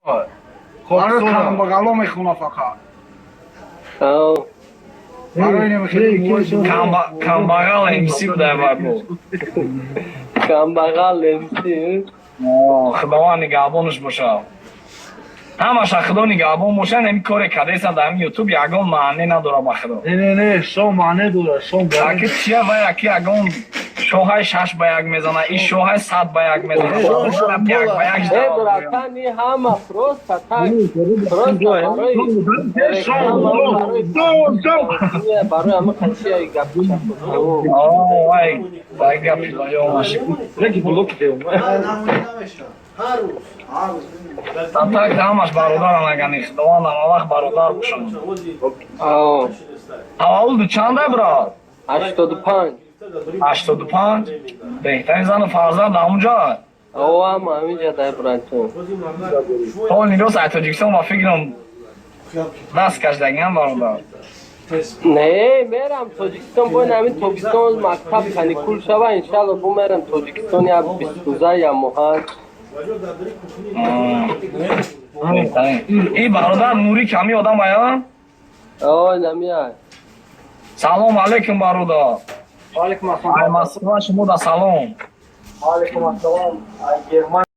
Барои камбағало мехона фақат. Ав. Барои намехоҳӣ. Камбағал МС буда вай бо. Камбағал МС. Худованд нигаҳбонаш бошад. Ҳамаша Худо нигаҳбон бошад, ҳамин коре кардесан дар ҳамин Ютуб ягон маъне надорад, ба Худо. Не, не, не, шом маъне дорад, шом. Аки чия вай, аки ягон шоҳай 6-1 мезана, и шоҳай 100-1 мезана. 1-1. Э, братан, и ҳама просто так. Просто барои реклама, барои ҳама қачия гап. Вай, вай гапи ёмаш. Ҳар рӯз. Так ҳамаш бародарам, агани Худованд ҳама вақт бародар бошанд. Ав. Таваллуду чанда, брат? 85. 85. Беҳтарин, зану фарзанд ҳамунҷо? Ав, ҳама ҳаминҷа дай, братон. То нирос ай Тоҷикистон ба фикрам даст кашдагиам, бародар. Не, мерам Тоҷикистон, бо ҳамин тобистон мактаб каникул шава, иншалло, бо мерам Тоҷикистон я 20 рӯза, я моҳа. Беҳтарин. И бародар Нури ками одам ая? Ой, намиай. Салом алейкум, бародар. Алейкум ассалом. Ай Москва шумо да салом. Алейкум ассалом. Ай Германия.